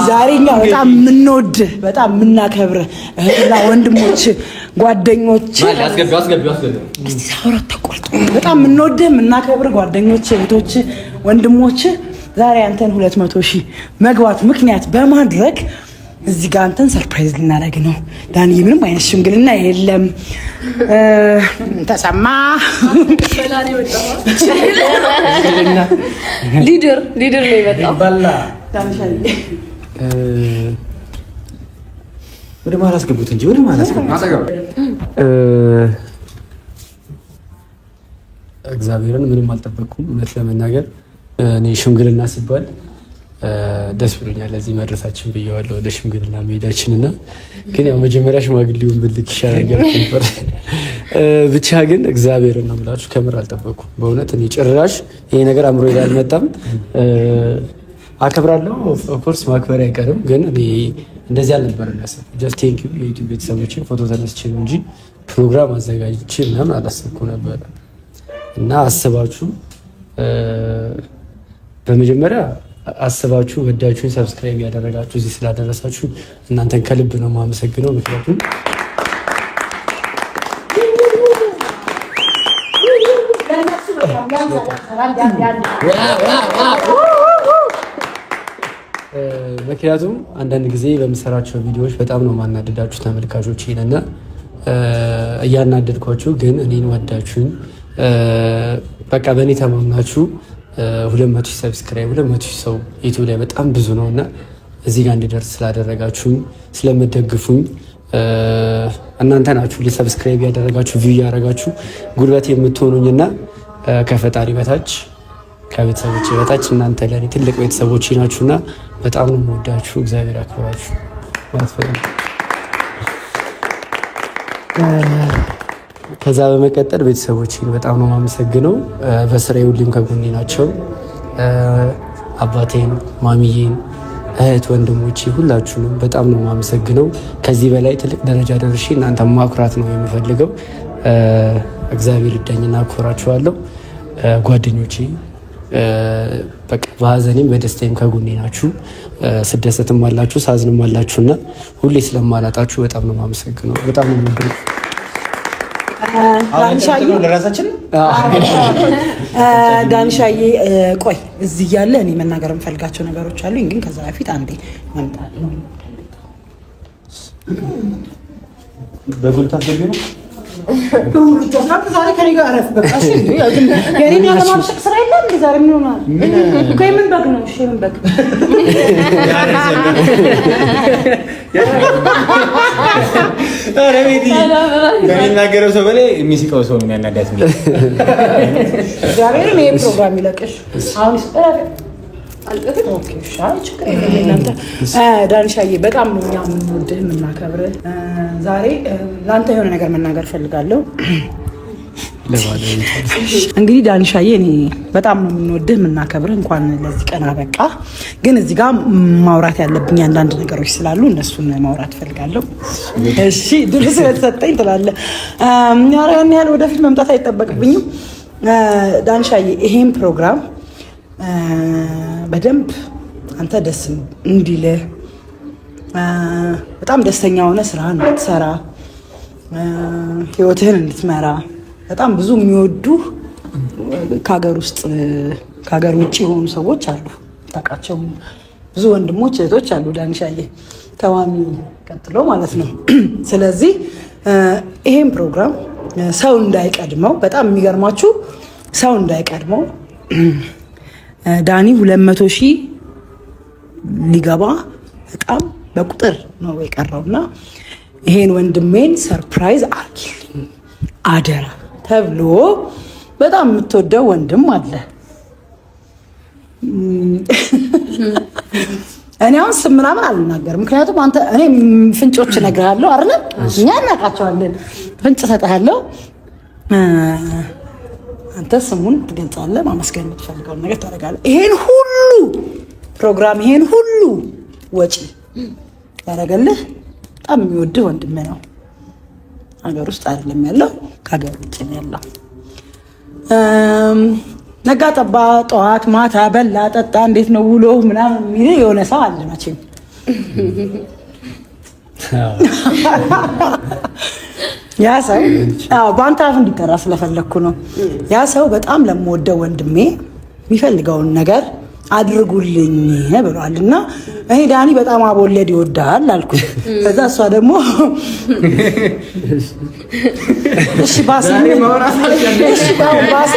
ዛሬ እኛ በጣም የምንወድ በጣም የምናከብር እህትና ወንድሞች ጓደኞች፣ እስቲ ሳውራ ተቆርጦ በጣም የምንወድ የምናከብር ጓደኞች፣ እህቶች፣ ወንድሞች ዛሬ አንተን 200,000 መግባት ምክንያት በማድረግ እዚህ ጋር አንተን surprise ልናደርግ ነው። ዳንዬ ምንም አይነት ሽምግልና የለም። ተሰማ ሊደር ሊደር ነው የመጣው። ወደ መሀል አስገቡት እንጂ ወደ መሀል አስገቡት። እግዚአብሔርን ምንም አልጠበቅኩም። እውነት ለመናገር እኔ ሽምግልና ሲባል ደስ ብሎኛል። ለዚህ መድረሳችን ብየዋለሁ፣ ወደ ሽምግልና መሄዳችን እና ግን ያው መጀመሪያ ሽማግሌውን ብልክ ይሻላል ነበር። ብቻ ግን እግዚአብሔርን ነው የምላችሁ፣ ከምር አልጠበቅኩም በእውነት እኔ ጭራሽ ይሄ ነገር አእምሮ ላይ አልመጣም። አከብራለሁ፣ of course ማክበር አይቀርም፣ ግን እኔ እንደዚህ አልነበረም ያሰብኩት። Just thank you የዩቲዩብ ቤተሰቦችን ፎቶ ተነስቼ ነው እንጂ ፕሮግራም አዘጋጅቼ ምናምን አላሰብኩም ነበረ እና አስባችሁ በመጀመሪያ አስባችሁ ወዳችሁን subscribe ያደረጋችሁ እዚህ ስላደረሳችሁ እናንተን ከልብ ነው የማመሰግነው። ምክንያቱም አንዳንድ ጊዜ በምሰራቸው ቪዲዮዎች በጣም ነው ማናደዳችሁ ተመልካቾች እና እያናደድኳችሁ ግን እኔን ወዳችሁኝ በቃ በእኔ ተማምናችሁ 200,000 subscribe 200,000 ሰው ዩቲዩብ ላይ በጣም ብዙ ነው እና እዚህ ጋር እንድደርስ ስላደረጋችሁኝ ስለምደግፉኝ እናንተ ናችሁ subscribe ያደረጋችሁ view ያደረጋችሁ ጉልበት የምትሆኑኝ እና ከፈጣሪ በታች ከቤተሰቦቼ በታች እናንተ ለእኔ ትልቅ ቤተሰቦቼ ናችሁና በጣም ነው የምወዳችሁ። እግዚአብሔር ያክብራችሁ። ከዛ በመቀጠል ቤተሰቦቼን በጣም ነው የማመሰግነው። በስራዬ ሁሌም ከጎኔ ናቸው። አባቴን፣ ማሚዬን፣ እህት ወንድሞቼ ሁላችሁንም በጣም ነው የማመሰግነው። ከዚህ በላይ ትልቅ ደረጃ ደርሼ እናንተ ማኩራት ነው የምፈልገው። እግዚአብሔር ይርዳኝና አኮራችኋለሁ። ጓደኞቼ በቃ በሀዘኔም በደስታዬም ከጎኔ ናችሁ። ስደሰትም አላችሁ ሳዝንም አላችሁ እና ሁሌ ስለማላጣችሁ በጣም ነው የማመሰግነው። በጣም ነው የምወደው። ዳንሻዬ ቆይ እዚህ እያለ እኔ መናገር የምፈልጋቸው ነገሮች አሉኝ፣ ግን ከዛ በፊት አንዴ መምጣት ነው። በጉልት አስገቢ ነው ዛሬ ከእኔ ጋር እረፍ። በቃ እሺ፣ የእኔን ያለማብሸቅ ስራ የለም። ዛሬ ምን ሆናል? የምን በግ ነው? እሺ፣ የምን በግ ከሚናገረው ሰው በላይ የሚስቀው ሰው ነው የሚያናዳት። እግዚአብሔርን ይሄ ፕሮግራም ይለቅሽ አሁን ዳንሻዬ በጣም ነው እኛ የምንወድህ የምናከብርህ። ዛሬ ለአንተ የሆነ ነገር መናገር እፈልጋለሁ። እንግዲህ ዳንሻዬ እኔ በጣም ነው የምንወድህ የምናከብርህ። እንኳን ለዚህ ቀን አበቃ። ግን እዚህ ጋር ማውራት ያለብኝ አንዳንድ ነገሮች ስላሉ እነሱን ማውራት እፈልጋለሁ። እሺ ድል ስለተሰጠኝ ትላለህ። ያን ያህል ወደፊት መምጣት አይጠበቅብኝም። ዳንሻዬ ይሄን ፕሮግራም በደንብ አንተ ደስ እንዲልህ በጣም ደስተኛ ሆነ ስራህን እንድትሰራ ህይወትህን እንድትመራ በጣም ብዙ የሚወዱ ከሀገር ውስጥ ከሀገር ውጭ የሆኑ ሰዎች አሉ። ታውቃቸው ብዙ ወንድሞች እህቶች አሉ። ዳንሻዬ ተዋሚ ቀጥሎ ማለት ነው። ስለዚህ ይሄን ፕሮግራም ሰው እንዳይቀድመው፣ በጣም የሚገርማችሁ ሰው እንዳይቀድመው ዳኒ 200,000 ሊገባ በጣም በቁጥር ነው የቀረው እና ይሄን ወንድሜን surprise አርጊልኝ አደራ ተብሎ በጣም የምትወደው ወንድም አለ። እኔ አሁን ስም ምናምን አልናገርም፣ ምክንያቱም አንተ እኔ ፍንጮች እነግርሃለሁ አይደለ? እኛ እናውቃቸዋለን። ፍንጭ እሰጥሃለሁ፣ አንተ ስሙን ትገልጻለህ፣ ማመስገን የምትፈልገውን ነገር ታደርጋለህ። ይሄን ሁሉ ፕሮግራም ይሄን ሁሉ ወጪ ያደረገልህ በጣም የሚወድህ ወንድም ነው። ሀገር ውስጥ አይደለም ያለው፣ ከሀገር ውጭ ነው ያለው። ነጋ ጠባ፣ ጠዋት ማታ፣ በላ ጠጣ፣ እንዴት ነው ውሎ ምናምን የሚል የሆነ ሰው አለ መቼም። ያ ሰው በአንተ አፍ እንዲጠራ ስለፈለግኩ ነው። ያ ሰው በጣም ለምወደው ወንድሜ የሚፈልገውን ነገር አድርጉልኝ ብሏል። እና እኔ ዳኒ በጣም አቦለድ ይወዳል አልኩ። ከዛ እሷ ደግሞ እሺ ባሴ ባሴ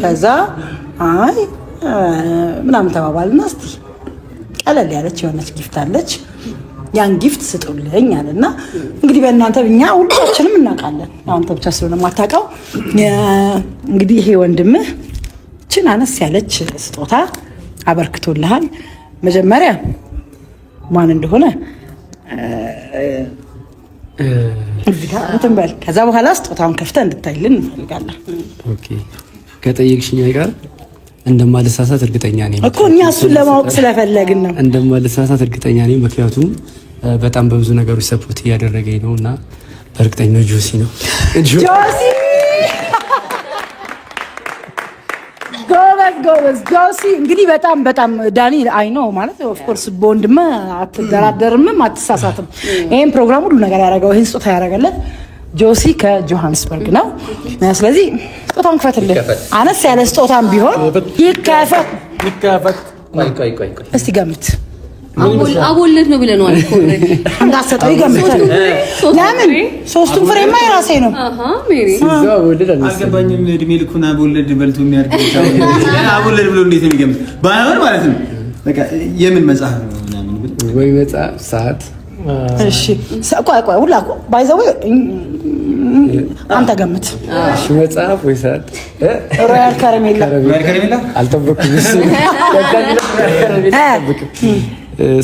ከዛ አይ ምናምን ተባባልና እስቲ ቀለል ያለች የሆነች gift አለች ያን gift ስጡልኝ አለና እንግዲህ በእናንተ እኛ ሁላችንም እናውቃለን። አንተ ብቻ ስለሆነ የማታውቀው እንግዲህ ይሄ ወንድምህ ችን አነስ ያለች ስጦታ አበርክቶልሃል። መጀመሪያ ማን እንደሆነ እዚህ ጋር እንትን በል። ከዛ በኋላ ስጦታውን ከፍተህ እንድታይልን እንፈልጋለን። Okay፣ ከጠየቅሽኝ አይቀር እንደማልሳሳት እርግጠኛ ነኝ እኮ እኛ እሱን ለማወቅ ስለፈለግን ነው። እንደማልሳሳት እርግጠኛ ነኝ፣ ምክንያቱም በጣም በብዙ ነገሮች support እያደረገኝ ነው እና በእርግጠኝነት ጆሲ ነው። ጆሲ ጎበዝ ጎበዝ ጆሲ። እንግዲህ በጣም በጣም ዳኒ I know ማለት of course በወንድምህ አትደራደርምም አትሳሳትም። ይሄን ፕሮግራም ሁሉ ነገር ያደረገው ይሄን ስጦታ ያደረገለት ጆሲ ከጆሃንስበርግ ነው። ስለዚህ ስጦታውን ክፈትልን። አነስ ያለ ስጦታም ቢሆን ይከፈት። ይከፈት። እስቲ ገምት። አቦለድ ነው ብለነዋል እኮ እንዳትሰጠው ይገምታል። ለምን ሶስቱም ፍሬማ የራሴ ነው። አልገባኝም። እድሜ ልኩን አቦለድ በልቶ የሚያድግ አቦለድ ብሎ እንዴት ነው የሚገምት? ባይሆን ማለት ነው በቃ የምን መጽሐፍ ነው ምናምን ብለህ ወይ መጽሐፍ ሰዓት። እሺ ቆይ ቆይ ሁላ by the way አንተ ገምት። እሺ መጽሐፍ ወይ ሰዓት? ሮያል ከረሜላ። ሮያል ከረሜላ አልጠበኩም።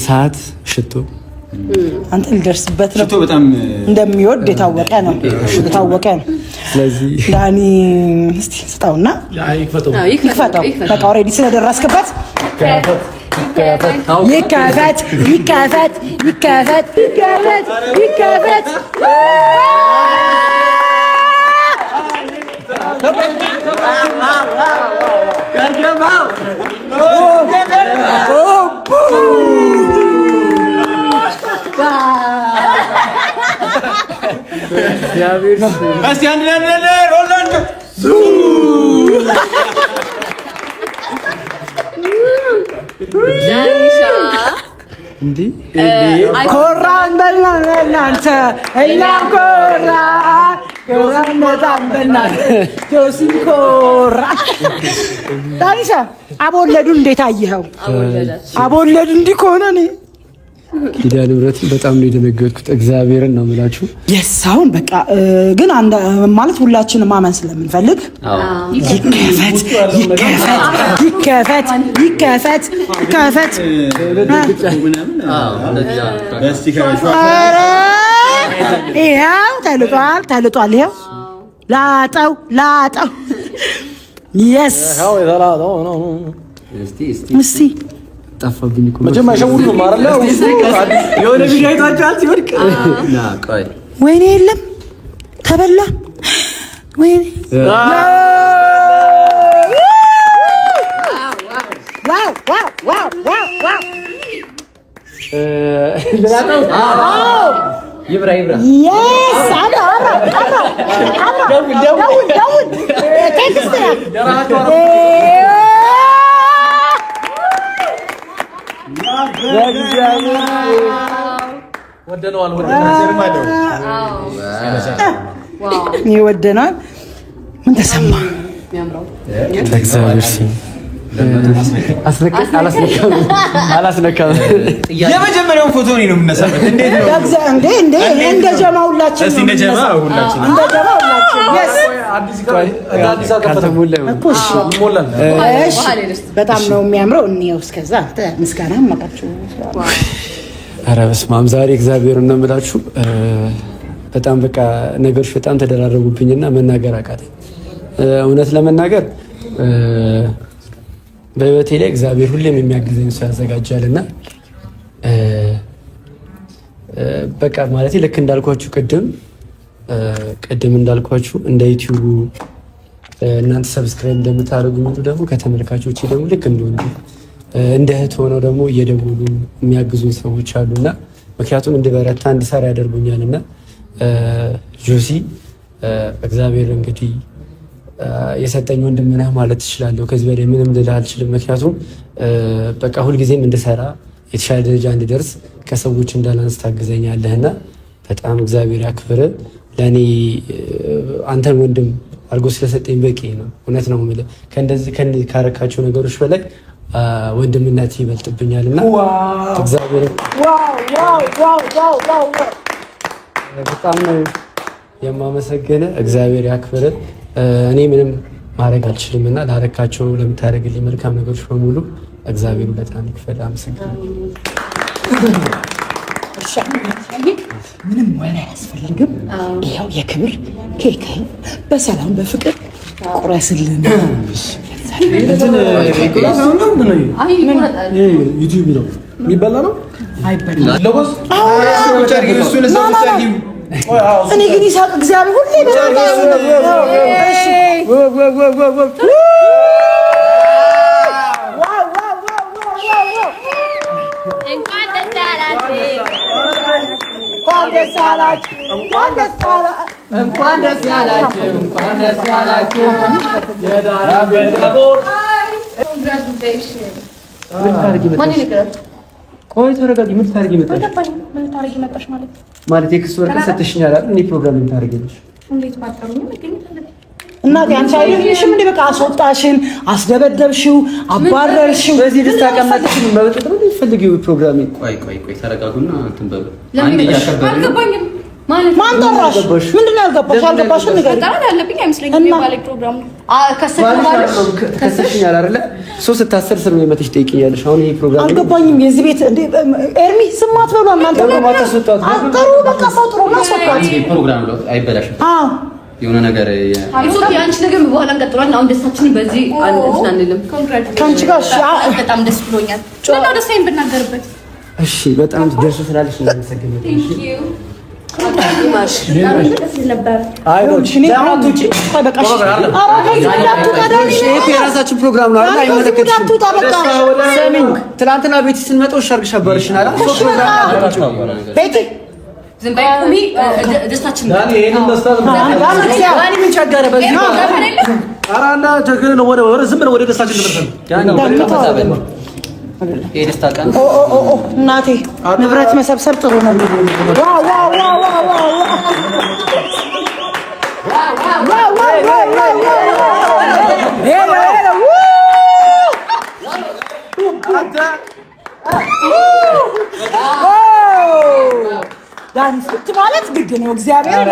ሰዓት፣ ሽቶ። አንተ ሊደርስበት ነው። ሽቶ በጣም እንደሚወድ የታወቀ ነው የታወቀ ነው። ስለዚህ ዳኒ እስቲ ስጠውና ይክፈተው። በቃ already ስለደረስክበት ይከፈት ይከፈት ይከፈት ይከፈት ይከፈት። እስቲ አንድ ሮላንድ ኮራን በእናንተ እኛም ኮራን ኮራን በጣም በእናንተ ጆሲም ኮራ። ዳኒሻ አቦለዱ እንዴት አየኸው? አቦለዱ እንዲህ ከሆነ እኔ ኪዳነ ምሕረትን በጣም ነው የደነገጥኩት። እግዚአብሔርን ነው የምላችሁ። Yes አሁን በቃ ግን ማለት ሁላችንም ማመን ስለምንፈልግ ይከፈት ይከፈት ይከፈት ይከፈት ይከፈት። ኧረ ይኸው ተልጧል ተልጧል። ይኸው ላጠው ላጠው። Yes እስቲ ጠፋብኝ እኮ መቼም አይሸውዱም አይደለ? የሆነ ቪዲዮ አይቷቸዋል ሲወድቅ። ወይኔ የለም ተበላ። ወይኔ wow wow wow wow wow ይብራ ይብራ። Yes አብራ አብራ አብራ አብራ ደውል ደውል text ላክ። ወደነዋል። ይወደናል። ምን ተሰማ? እግዚአብሔር ስም አላስነካም። የመጀመሪያውን ፎቶ እኔ ነው የምነሳበት። እንዴት ነው? እንዴ እንዴ እንደ ጀማ ሁላችን እስቲ እንደ ጀማ ሁላችን እንደ ጀማ ሁላችን yes ካልተሞላ ይሆናል። እኮ እሺ እሺ፣ በጣም ነው የሚያምረው። እንየው። እስከዛ አንተ ምስጋና ማቃችሁ። ኧረ በስመ አብ ዛሬ እግዚአብሔርን ነው የምላችሁ። በጣም በቃ ነገሮች በጣም ተደራረቡብኝና መናገር አቃተኝ። እውነት ለመናገር በህይወቴ ላይ እግዚአብሔር ሁሌም የሚያግዘኝ ሰው ያዘጋጃልና በቃ ማለት ልክ እንዳልኳችሁ ቅድም እንዳልኳችሁ እንደ ዩቲዩቡ እናንተ subscribe እንደምታደርጉ ሁሉ ደግሞ ከተመልካቾቼ ደግሞ ልክ እንደሆነ እንደ እህት ሆነው ደግሞ እየደወሉ የሚያግዙኝ ሰዎች አሉና ምክንያቱም እንድበረታ እንድሰራ ያደርጉኛል። እና ጆሲ እግዚአብሔር እንግዲህ የሰጠኝ ወንድም ነህ ማለት እችላለሁ። ከዚህ በላይ ምንም ልልህ አልችልም። ምክንያቱም በቃ ሁልጊዜም እንድሰራ፣ የተሻለ ደረጃ እንድደርስ፣ ከሰዎች እንዳላንስ ታግዘኛለህና በጣም እግዚአብሔር ያክብር። ለእኔ አንተን ወንድም አድርጎ ስለሰጠኝ በቂ ነው። እውነት ነው የምልህ፣ ከእንደዚህ ካረካቸው ነገሮች በላይ ወንድምነት ይበልጥብኛል እና እግዚአብሔር በጣም ነው የማመሰግንህ። እግዚአብሔር ያክብር። እኔ ምንም ማድረግ አልችልም እና ላረካቸው ለምታደርግልኝ መልካም ነገሮች በሙሉ እግዚአብሔር በጣም ይክፈል። አመሰግናለሁ። ምንም ወሬ አያስፈልግም። ይኸው የክብር ኬክህን በሰላም በፍቅር ቁረስልን። ዩቲዩብ ነው የሚበላ ነው። አይበላም። እኔ ግን ይሳቅ እግዚአብሔር ሁሌ እንኳን ደስ ያላችሁ፣ እንኳን ደስ ያላችሁ። ቆይ ተረጋጊ። ምን ልታደርጊ መጣሽ? ማለት የክስ ወረቀት ሰጥተሽኛል አይደል? እኔ ፕሮግራም ምን ታደርጊያለሽ? እናቴ አንቺ አይደለሽም እንዴ? በቃ አስወጣሽን፣ አስደበደብሽው፣ አባረርሽው። በዚህ ልታቀመጥሽ መበጠጥ ነው የሚፈልጊው ፕሮግራሜ። ቆይ ቆይ ቆይ ተረጋጉና እንትን በሉ። አንድ እያከበርን ነው። አልገባኝም ማለት ማን ጠራሽ? ምንድን ነው ያልገባሽ? ያልገባሽን ንገሪኝ። መጠራት ያለብኝ አይመስለኝም። የባሌ ፕሮግራም ነው። ከሰሽኛል አይደለ? ሶስት ስታሰር ስር ነው መተሽ ጠይቂኛለሽ። አሁን ይሄ ፕሮግራም አልገባኝም። የዚህ ቤት እንዴ ኤርሚ ስም አትበሉ እናንተ። ጥሩ በቃ ሰው ጥሩ እና አስወጣት። ይሄ ፕሮግራም ነው፣ አይበላሽም። አዎ የሆነ ነገር የአንቺ ነገር በኋላ እንቀጥሏለን። አሁን ደስታችንን በዚህ እንትን አንልም። ከአንቺ ጋር እሺ። በጣም ደስ ብሎኛል። ምነው ደስታዬን ብናገርበት። እሺ፣ በጣም ደርሶ ስላለሽ እናመሰግናለን። እሺ የራሳችን ፕሮግራም ነው አይደል? አይመለከትሽም። ስሚኝ፣ ትናንትና ቤት ስንመጣ ውሻ አድርገሽ አባርሽን አይደል? ቤቲ ዝም በይ ቁሚ። ደስታችን ምን ቸገረ? በዚህ ዝም ብለን ወደ ደስታችን እንመለሳለን። የደስታ ቀን እናቴ ንብረት መሰብሰብ ጥሩ ነው። wow wow wow wow wow wow wow wow wow። Hello hello ዳኒ ፍት ማለት ግድ ነው። እግዚአብሔር